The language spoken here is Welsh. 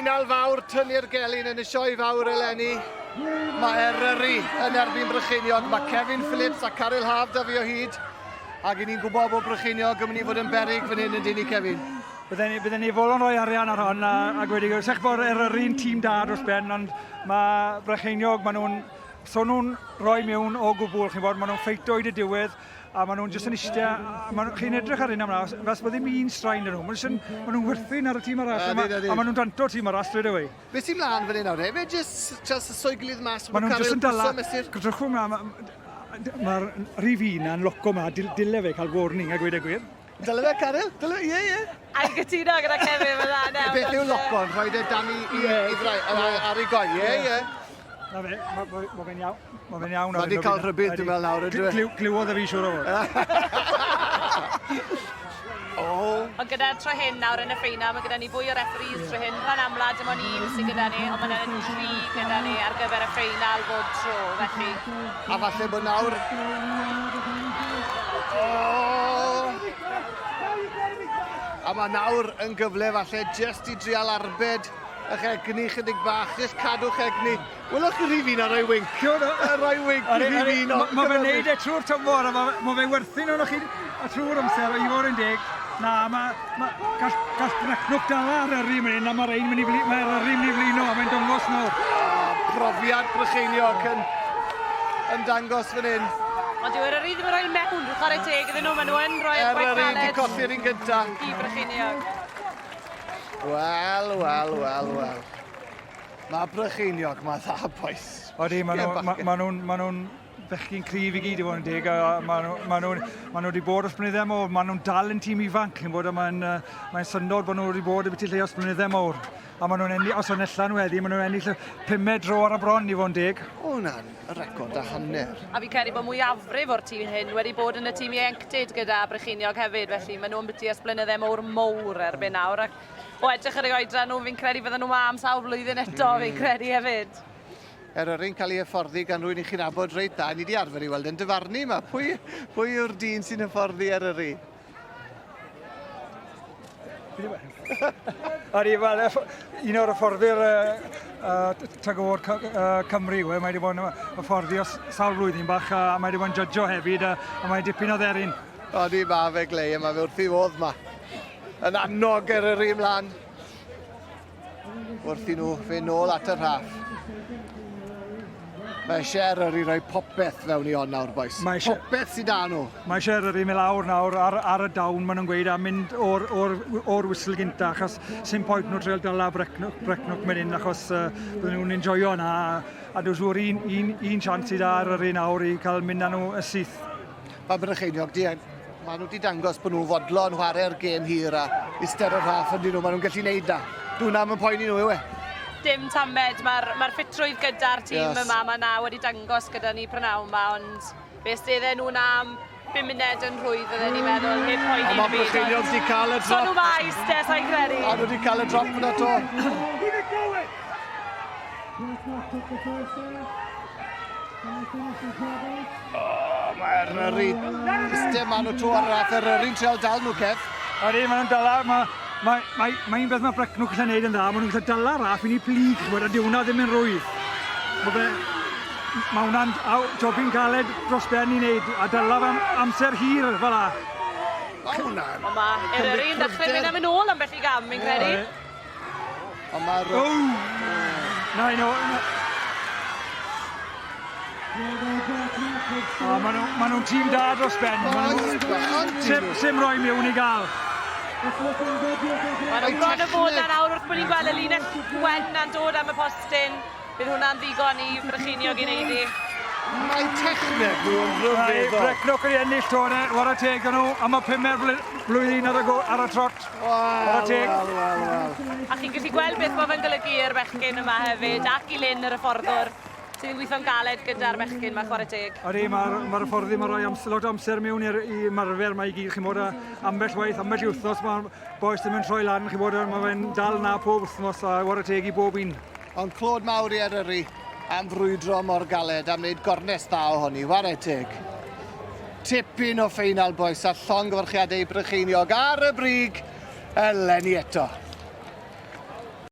Ffeinal fawr tynnu'r gelyn yn y sioe fawr eleni. Mae Eryri yn erbyn Brycheiniog. Mae Kevin Phillips a Caryl Haf da fi o hyd. Ac i ni'n gwybod bod Brycheiniog yn mynd i fod yn beryg fan hyn yn dyn ni, Kevin. Bydden ni, bydden ni fodlon rhoi arian ar hon a, a gweud i gwir. Sech bod Eryri'n tîm da dros ben, ond mae Brycheiniog, maen nhw'n so nhw'n rhoi mewn o gwbl, chi'n bod, maen nhw'n ffeito hyd y diwedd, a maen nhw'n jyst yn eistedd, a maen, chi'n edrych ar hyn am nawr, fel bod ddim un straen dyn nhw, maen nhw'n ma nhw werthu'n ar y tîm arall, a, ma, a maen nhw'n danto tîm arall straight away. Beth sy'n mlaen fan hyn nawr, efe jyst just y soeglydd mas, maen nhw'n jyst yn dala, grychw mlaen, mae'r rhif un a'n loco ma, dyle fe cael warning a gweud y gwir. Dyle fe, Caryl? Dyle, ie, ie. A'n gytuno gyda Kevin fel yna. Beth yw locon? Rhoi e dan i, i, i, i, ar ei goi, ie, ie. Na fe, mae ma, ma fe'n iawn. Mae fe'n iawn. Mae wedi cael rhybudd, dwi'n meddwl nawr, ydw i. Glywodd e fi siŵr o fod. O. Ond gyda tro hyn nawr yn y ffeinal, mae gyda ni fwy o referees tro hyn. Rhan amla, dim ond un sydd gyda ni, ond mae yna dri gyda ni ar gyfer y ffeinal bob tro, felly... A falle bod nawr... O! A mae nawr yn gyfle falle jyst i drial arbed Ych egni chydig bach, jyst cadw'ch egni. Welwch chi rhif un ar roi winc? Ar roi winc i rhif un. Mae fe'n neud e trwy'r tymor a mae ma fe'n werthu nhw'n chi a trwy'r amser i fod yn deg. Na, mae, ma, gall, gall Brecnwch dala ar yrru mynd hyn a mae'r ein mynd i fli, mae'r yrru mynd i flino a mae'n dangos nawr. Profiad Brycheiniog yn, yn dangos fan hyn. Ond dyw Eryri ddim yn rhoi mewn, chwarae teg iddyn nhw, maen nhw yn rhoi'r gwaith caled. Eryri wedi colli'r un gyntaf. I Brycheiniog. Wel, wel, wel, wel. Mae Brycheiniog, mae dda, boys. Odi, maen nhw'n ma, ma nhw, ma nhw bechgyn cryf i gyd i fod yn deg, a maen nhw, ma nhw, ma nhw wedi bod ers blynydde mawr, maen nhw'n dal yn tîm ifanc, chi'n bod, a mae'n uh, mae syndod bod nhw wedi bod y byti lle ers blynydde mawr. A maen nhw'n ennill, os o'n allan nhw heddi, maen nhw'n ennill y pumed dro ar y bron i fod yn deg. O, hwnna'n record a hanner. A fi'n credu bod mwyafrif o'r tîm hyn wedi bod yn y tîm ieuenctid gyda Brycheiniog hefyd, felly maen nhw ambyti ers blynydde mowr mowr erbyn nawr. Ac o edrych ar eu oedran nhw, fi'n credu fydden nhw 'ma am sawl blwyddyn eto, fi'n credu hefyd. Eryri'n cael ei hyfforddi gan rwy'n i chi'n abod reit dda, ni wedi arfer i weld yn dyfarnu yma. Pwy, pwy yw'r dyn sy'n hyfforddi Eryri? Ydy, wel, un o'r hyfforddwyr uh, uh, tug uh, Cymru yw e, mae wedi bod yn hyfforddi o sawl blwyddyn bach a mae wedi bod yn judjo hefyd a, a mae'n dipyn o dderyn. Ydy, mae fe glei, mae fe wrth ei fodd ma. Yn annog er yr un mlaen. Wrth i nhw fe nôl at y rhaff. Mae eisiau Eryri roi popeth fewn i on nawr, boys. Mae eisiau, popeth sydd da nhw. Mae eisiau Eryri mynd lawr nawr ar, ar y dawn, maen nhw'n gweud, a mynd o'r, or, or whistle gynta, achos sy'n pwynt nhw treul dala Brecnwc, Brecnwc mynd hyn, achos uh, bydden nhw'n enjoyo yna. A, a dwi'n siŵr un, un, un chance sydd ar Eryri nawr i cael mynd â nhw y syth. Mae Brycheiniog di Maen nhw wedi dangos bod nhw'n fodlon chwarae'r gêm hir a eistedd ar rhaff ynddyn nhw. Maen nhw'n gallu neud na. Dw na'm yn poeni nhw, yw e? Dim tamed. Mae'r mae ffitrwydd gyda'r tîm yes. yma. Mae na wedi dangos gyda ni prynawn yma, ond fe stedden nhw na am 5 munud yn rhwydd, fydden ni'n meddwl, heb poeni yn y byd. Ond mae Brycheiniog wedi cael y drop. So nhw maes, de, sa'n credu. A nhw wedi cael y drop yna to. O, mae Eryri. Iste maen nhw to ar raff Eryri'n trial dal nhw, Kev. Ydy, maen nhw'n dala. Mae ma, ma, ma un beth mae Brecnwch gallu gwneud yn dda, maen nhw'n gallu dala raff i ni plyg, ch'mod, a dyw hwnna ddim yn rwydd. Mae fe, mae hwnna'n jobyn galed dros ben i wneud, a dala fe am amser hir fel la. Mae hwnna'n... Ond mae Eryri'n dechrau mynd am yn ôl ambell i gam, fi'n credu. Ond mae'r... O! Na, un o... O, maen nhw'n ma nhw tîm da dros ben. Ma nhw, sim, sim roi mewn i gael. Maen nhw'n bron o fod na nawr wrth bod ni'n gweld y linell wen na'n dod am y postyn. Bydd hwnna'n ddigon i Brycheiniog i wneud i. Mae techneg nhw yn rhyfeddol. Brecknock wedi ennill to yna, wara teg nhw am y pumed blwyddyn ar y, go, ar y trot. Wara teg. Wel, wel, wel. A chi'n gallu gweld beth mae fe'n golygu i'r bechgyn yma hefyd, ac i Lyn yr hyfforddwr sydd yn gweithio'n galed gyda'r bechgyn mae chwarae teg. Ydy, mae'r ma hyfforddi, mae'n rhoi amser, lot o amser mewn i'r i ymarfer mae i gyd, chi'n bod, ambell waith, ambell i wythnos, mae'r boes ddim yn troi lan, chi'n bod, mae fe'n dal na pob wythnos a wara teg i bob un. Ond clod mawr i Eryri am frwydro mor galed, am wneud gornest dda ohoni, ware teg. Tipyn o ffeinal bois a llongyfarchiadau i Brycheiniog ar y brig eleni eto.